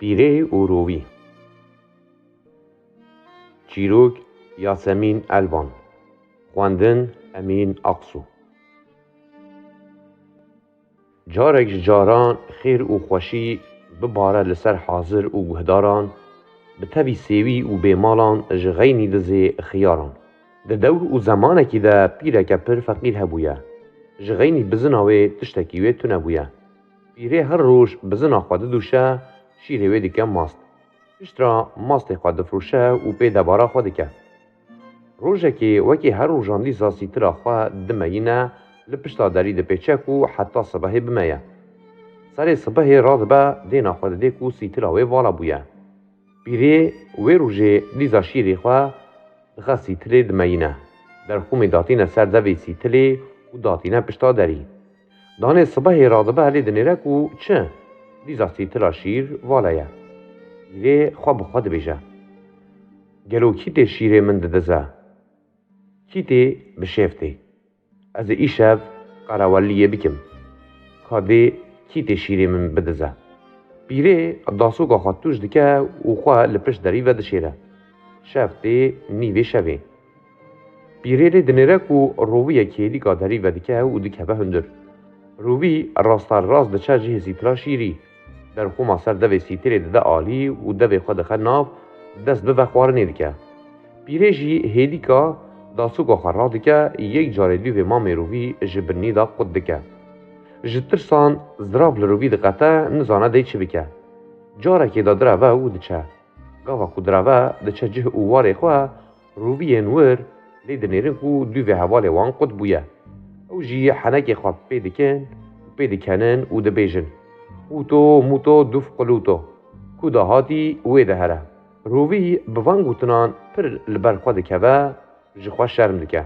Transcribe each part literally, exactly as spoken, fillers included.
Pîrê û rovî. Çîrok, Yasemîn Elvan. Xwendin, Emîn Aksu. Carek ji caran xêr û xweşî bibare li ser hazir û guhdaran, bi tevî sêwî û bêmalan ji xeynî dizê xiyaran. Di dewr û zemanekî de pîreke pir feqîr hebûye. Ji xeynî bizina wê tiştekî wê tune bûye. Pîrê her roj bizina xwe didûşe, şîrê wê dike mast. Piştre mastê xwe difroşe û pê debara xwe dike. Rojekê wekî her rojan dîsa sîtira xwe dimeyîne, li pişta derî dipêçe ku heta sibehê bimeye. Serê sibehê radibe, dêna xwe didê ku sîtira wê vala bûye. Pîrê wê rojê dîsa şîrê xwe dixe sîtilê dimeyîne. Derxûmê datîne ser devê sîtilê û datîne pişta derî. Danê sibehê radibe lê dinêre ku çi? Dîsa sîtila şîr vale ye. Pîrê xwe bi xwe dibêje: Gelo kî tê şîrê min didize? Kî tê bi şêv tê? Ez ê îşev qerewelliyê bikim. Ka dê kî tê şîrê min bidize? Pîrê dasoka xwe tûj dike û xwe li pişt derî vedişêre. Şev tê nîvê şevê. Pîrê lê dinêre ku roviyek hêdîka derî vedike û dikeve hundir. Rovî rasterast diçe cihê sîtira şîrî. Derxûma ser devê sîtirê dide alî û devê xwe dixe nav, dest bi vexwarinê dike. Pîrê jî hêdîka dasoka xwe radike, yek carê dûvê mamê rovî ji binî de qut dike. Ji tirsan zirav li rovî diqete, nizane dey çi bike. Carekê de direve û diçe. Gava ku direve diçe cih û warê xwe, roviyên wir lê dinêrin ku dûvê hevalê wan qut bûye. Ew jî henekê xwe pê dikin û pê dikenin û dibêjin: Hûto mûto dûv qulûto. Ku dahatî wê de here. Rovî bi van gotinan pir li ber xwe dikeve, ji xwe şerm dike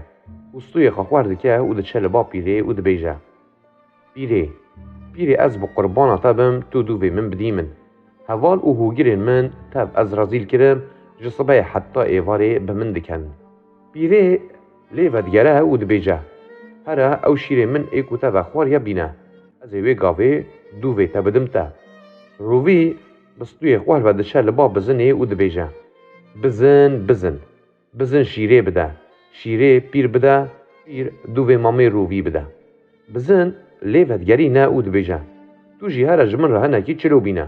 û stûyê xwe xwer dike û diçe li ba pîrê û dibêje: Pîrê, pîrê, ez bi qurbana te bim, tu dûvê min bidî min. Heval û hogirên min tev ez rezîl kirim, ji sibehê heta êvarê bi min diken. Pîrê lê vedigere û dibêje: Here ew şîrê min ê ku te vexwariye bîne, ez ê wê gavê dûvê te bidim te. Rovî bi stûyê xwe ve diçe li ba bizinê û dibêje: Bizin, bizin. Bizin şîrê bide, şîrê pîr bide, pîr dûvê mamê rovî bide. Bizin lê vedigerîne û dibêje: Tu jî here ji min re hinekî çilo bîne.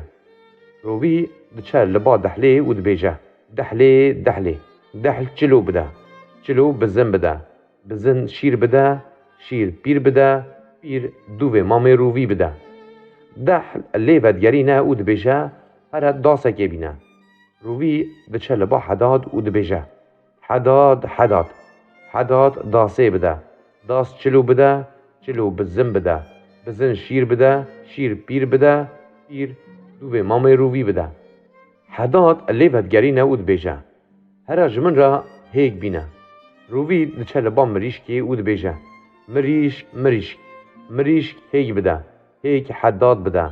Rovî diçe li ba dehlê û dibêje: Dehlê, dehlê, dehl çilo bide, çilo bizin bide, bizin şîr bide, şîr pîr bide, pîr dûvê mamê rovî bide. Dehl lê vedigerîne û dibêje: Here dasekê bîne. Rovî diçe li ba Hedad û dibêje: Hedad, Hedad, Hedad dasê bide, das çilo bide, çilo bizin bide, bizin şîr bide, şîr pîr bide, pîr dûvê mamê rovî bide. Hedad lê vedigerîne û dibêje: Here ji min re hêk bîne. Rovî diçe li ba mirîşkê û dibêje: Mirîşk, mirîşk, mirîşk hêk bide, hêk Hedad bide,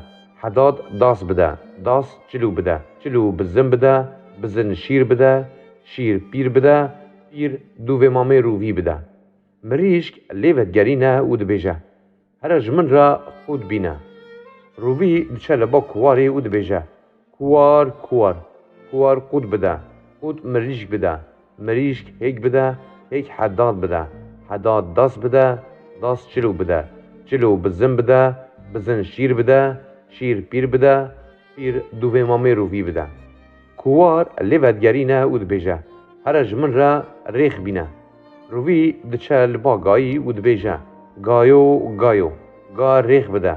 Hedad das bide, das çilo bide, çilo bizin bide, bizin şîr bide, şîr pîr bide, pîr dûvê mamê rovî bide. Mirîşk lê vedigerîne û dibêje: Here ji min re qût bîne. Rovî diçe li ba kuwarê û dibêje: Kuwar, kuwar, kuwar qût bide, qût mirîşk bide, mirîşk hêk bide, hêk Hedad bide, Hedad das bide, das çilo bide, çilo bizin bide, bizin şîr bide, şîr pîr bide, pîr dûvê mamê rovî bide. Kuwar lê vedigerîne û dibêje: Here ji min re rêx bîne. Rovî diçe li ba gayî û dibêje: Gayo, gayo, ga rêx bide,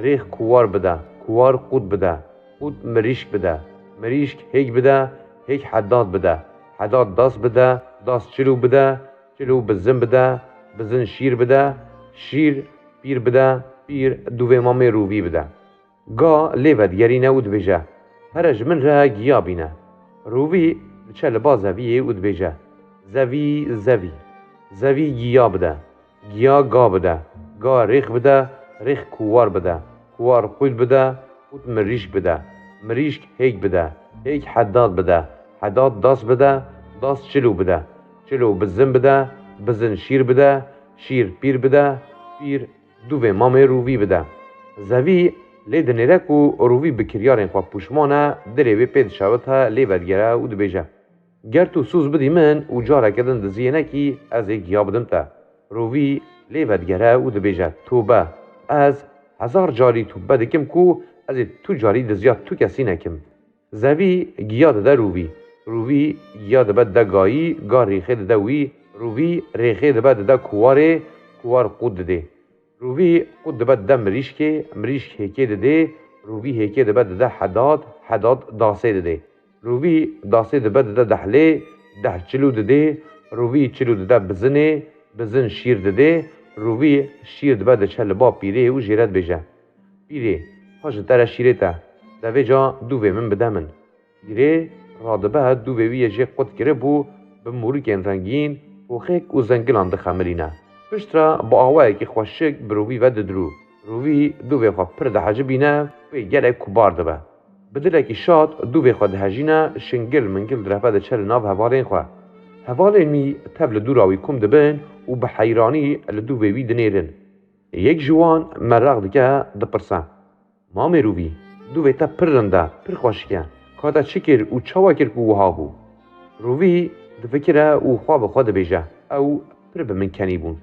rêx kuwar bide, kuwar qût bide, qût mirîşk bide, mirîşk hêk bide, hêk Hedad bide, Hedad das bide, das çilo bide, çilo bizin bide, bizin şîr bide, şîr pîr bide, pîr dûvê mamê rovî bide. Ga lê vedigerîne û dibêje: Here ji min re giya bîne. Rovî diçe li ba zeviyê û dibêje: Zevî, zevî, zevî giya bide, giya ga bide, ga rêx bide, rêx kuwar bide, kuwar qût bide, qût mirîşk bide, mirîşk hêk bide, hêk Hedad bide, Hedad das bide, das çilo bide, çilo bizin bide, bizin şîr bide, şîr pîr bide, pîr dûvê mamê rovî bide. Zevî Lê dinêre ku Rûvî bi kiryarên xwe pûşman e, dilê wê pê dişewite, lê vedigere û dibêje, Ger tu soz bidî min û careke din diziyê nekî, ez ê giya bidim te. Rûvî lê vedigere û dibêje, Tobe, ez hezar carî tobe dikim ku ez ê tu carî diziya tu kesî nekim. Zevî giya dide Rûvî. Rûvî giya dibe dide gayî, ga rêxê dide wî. Rûvî rêxê dibe dide kuwarê, kuwar qût didê. Rûvî qût dibe dide mirîşkê, mirîşk hêkê didê. Rûvî hêkê dibe dide hedad, hedad dasê didê. Rûvî dasê dibe dide dehlê, dehl çilû didê. Rûvî çilû dide bizinê, bizin şîr didê. Rûvî şîr dibe diçe li ba pîrê û jê re dibêje, Pîrê, xwe ji te re şîrê te, de vêca dûvê min bide min. Pîrê radibe, dûvê wî yê jê qut kiribû, bi mûrikên rengîn, poxêk û zengilan dixemilîne. Piştre bi awayekî xweşik bi Rûvî ve didirû. Rûvî dûvê xwe pir dihecibîne, wê gelek kubar dibe. Bi dilekî şad dûvê xwe dihejîne, şingil mingil direve diçe li nav hevalên xwe. Hevalên wî tev li dûra wî kom dibin û bi heyranî li dûvê wî dinêrin. Yek ji wan meraq dike, dipirse, Mamê Rûvî, dûvê te pir rind e, pir xweşik e. Ka te çi kir û çawa kir ku wiha bû? Rûvî difikire û xwe bi xwe dibêje, Ew pir bi min kenî bûn.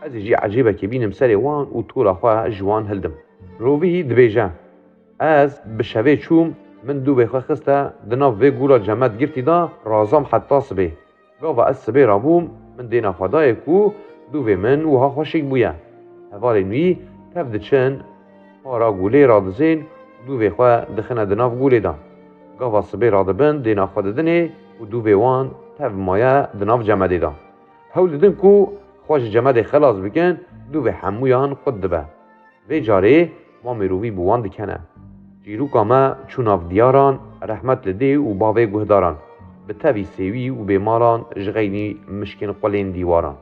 Ez ê jî ecêbekê bînim serê wan û tola xwe ji wan hildim. Rûvî dibêje, Ez bi şevê çûm, min dûvê xwe xiste di nav vê gula cemed girtî de, razam heta sibê. Gava ez sibê rabûm, min dêna xwe dayê ku dûvê min wiha xweşik bûye. Hevalên wî tev diçin para gulê, radizên, dûvê xwe dixine di nav gulê de. Gava sibê radibin, dêna xwe didinê û dûvê wan tev maye di nav cemedê de. Hewl didin ku xwe ji cemedê xelas bikin, dûvê hemûyan qut dibe. Vê carê Mamê Rûvî bi wan dikene. Çîroka me çû nav diyaran, rehmet li dê û bavê guhdaran, bi tevî sêwî û bêmalan ji xeynî mişkên qulên dîwaran.